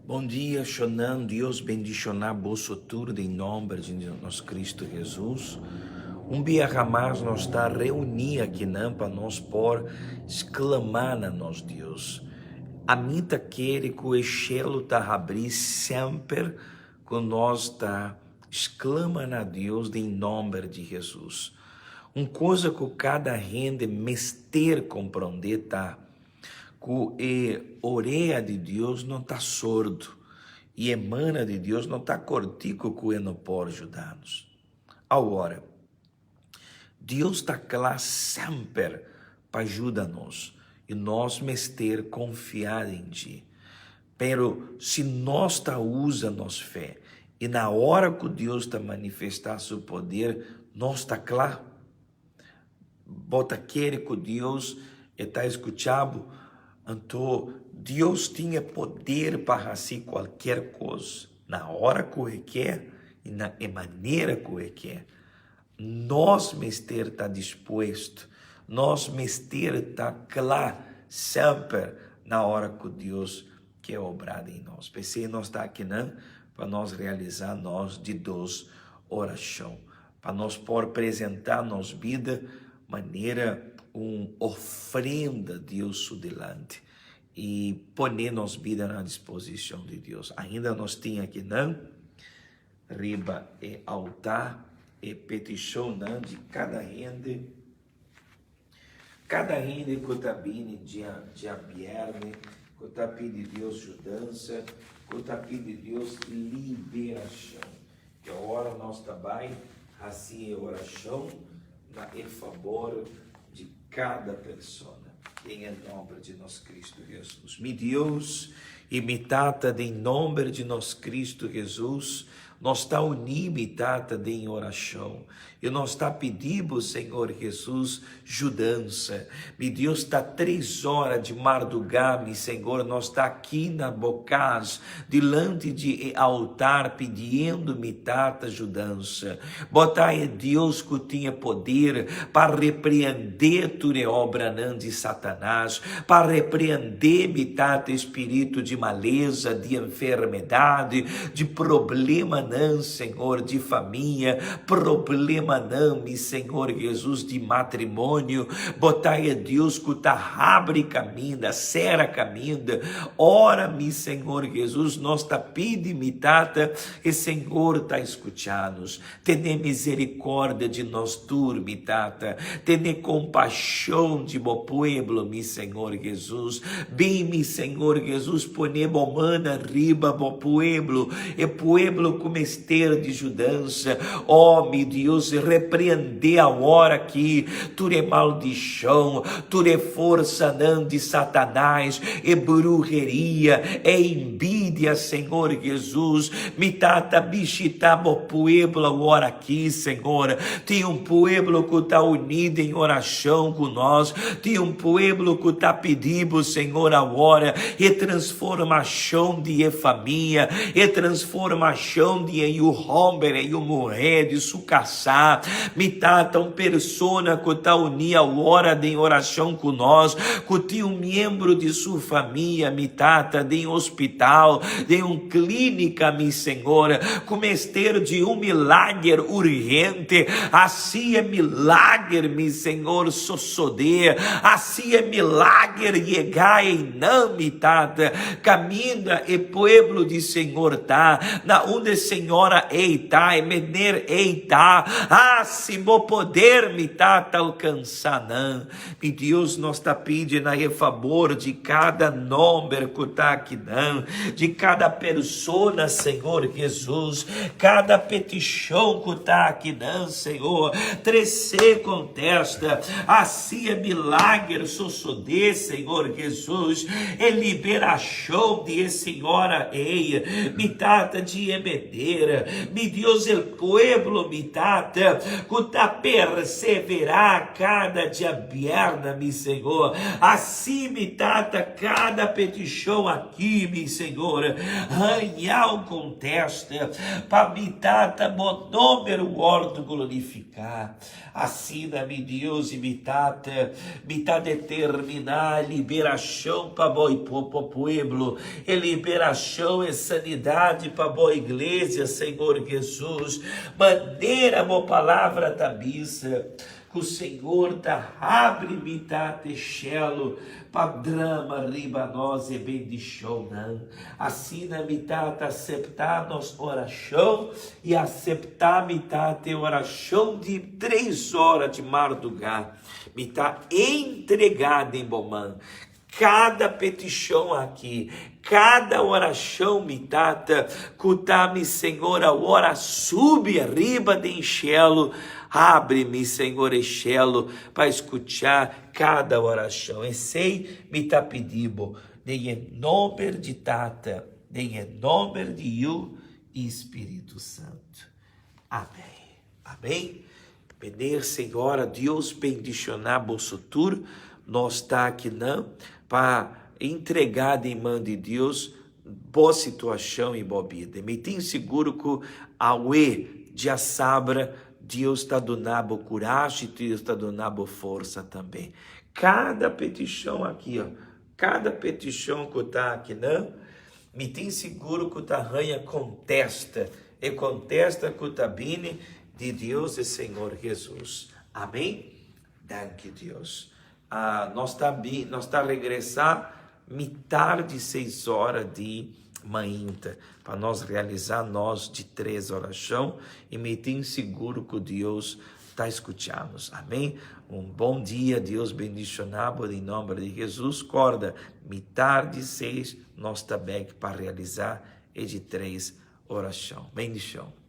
Bon dia Shonan, Dios bendiciona boso tur den nomber di nos Cristo Jesus. Un biaha mas nos ta reuni akinan pa nos por sclama na nos Dios. Ami ta kere cu e shelo ta habri semper cu nos ta sclama na Dios den nomber di Jesus. Un cosa cu cada hende mester compronde ta Ku e orea di Dios no ta sordo i e mana di Dios no ta kortiku ku e no por juda nos. Awor, Dios ta kla semper pa juda nos i nos mester konfia den dje. Pero si nos ta usa nos fe i na ora ku Dios ta manifestá su poder, nos ta kla. Bo ta kere ku Dios e ta eskucha bo? Anto Dios tin e poder pa hasi kualker kos na ora ku e ke i na e manera ku e ke. Nos mester ta dispuesto, nos mester ta kla semper na ora ku Dios ke obra den nos. P'esei nos ta akinan pa nos realisá nos di dos orashon. Pa nos por presentá nos bida manera un ofrenda Dios su dilanti i pone nos bida na disposishon di Dios. Ainda nos tin akinan riba e altar e petishonnan di kada hende, kada hende ku ta bini djabièrnè, ku ta pidi Dios yudansa, ku ta pidi Dios liberashon. I awor nos ta bai hasi e orashon na e fabor di kada persona, den e nomber di nos Kristu Hesus. Mi Dios i mi Tata, den nomber di nos Kristu Hesus, nos ta uní, mi Tata, den orashon, i nos ta pidi Bo, Señor Hesus, judansa. Mi Dios, ta tres ora di mardugá, mi Señor, nos ta aki na Bo cas, dilanti di e altar, pidiendo, mi Tata, judansa. Bo ta e Dios cu tin e poder pa repreendé tur e obranan di Satanas, pa repreendé, mi Tata, e spiritu di maleza, di enfermedad, di problemanan, Señor, di famia, Problemanan, mi Señor Jesus, di matrimonio, Bo ta e Dios cu ta habri caminda, cera caminda. Ora, mi Señor Jesus, nos ta pidi, mi Tata, e Señor ta scucha nos. Tene misericordia di nos tur, mi Tata. Tene compasion di Bo pueblo, mi Señor Jesus. Bin, mi Señor Jesus, pone Bo man ariba Bo pueblo, e pueblo cu mester. Ter di judansa, ó mi Dios, repreendé awor aki tur e maldishon, tur e forsanan di Satanás, e bruheria, e envidia, Señor Jesus. Mi Tata, bishitá bo pueblo awor aki, Señor. Tin un pueblo ku ta uní den orashon ku nos, tin un pueblo ku ta pidi bo, Señor, awor e transformashon di e famia, e transformashon di e yu hòmber, e yu muhé, di su kasá. Mi Tata, un persona ku ta uní awor den orashon ku nos, ku tin un miembro di su famia, mi Tata, den hospital, den un klínika, mi Señor, ku mester di un milager urgente. Hasi e milager, mi Señor, sosodé. Hasi e milager yegá einan, mi Tata, kaminda e pueblo di Señor ta, na unda e señora ei ta, e meneer ei ta. Hasi bo poder, mi Tata, alkansá nan. Mi Dios, nos ta pidi na e fabor di kada nomber ku ta akinan, di kada persona, Señor Jesus, kada petishon ku ta akinan, Señor, tresé kontesta, hasi e milager sosodé, Señor Jesus, e liberashon di e señora ei, mi Tata, di e. poder. Mi Dios, el pueblo, mi Tata, ku ta perseverá kada djabièrnè, mi Señor. Así, mi Tata, kada petishon aki, mi Señor, haña un kontesta, pa mi Tata, bo nomber wòrdu glorifiká. Asina, mi Dios i mi Tata, mi ta determiná e liberashon pa bo bo pueblo, e liberashon, e sanidade pa bo iglesia, Senhor Jesus. Manera bo palavra ta bisa, ku Senhor ta habri mi Tata e shelu pa drama riba nos e bendishonnan. Asina mi Tata aseptá nos orashon i aseptá mi Tata e orashon di tres ora di mardugá. Mi ta entregá den bo man kada petishon aki, kada orashon mi Tata ku ta mi Señor awor a subi ariba den shelu. Habri mi Señor e shelu pa skuchá kada orashon. Esei mi ta pidi bo. Den e nomber di Tata, den e nomber di Yu i Spiritu Santu. Amén. Amén. Meneer, señora, Dios bendiciona boso tur. Nos ta akinan pa entrega den man di Dios bo situacion i bo bida. Mi tin sigur cu awe, diasabra, Dios ta duna bo curashi, Dios ta duna bo forsa tambe. Cada peticion aki, Kada petishon ku ta akinan, mi tin sigur ku ta haña kontesta, e kontesta ku ta bini di Dios e Señor Hesus. Amen. Danki Dios. Nos ta bin, nos ta regresá mitar di seis ora di mainta pa nos realisá nos di tres orashon i mi tin sigur ku Dios ta skucha nos. Amén. Un bon dia, Dios bendiciona bo den nomber di Jesus. Corda, mitar di seis nos ta bek pa realisa e di tres oracion. Bendicion.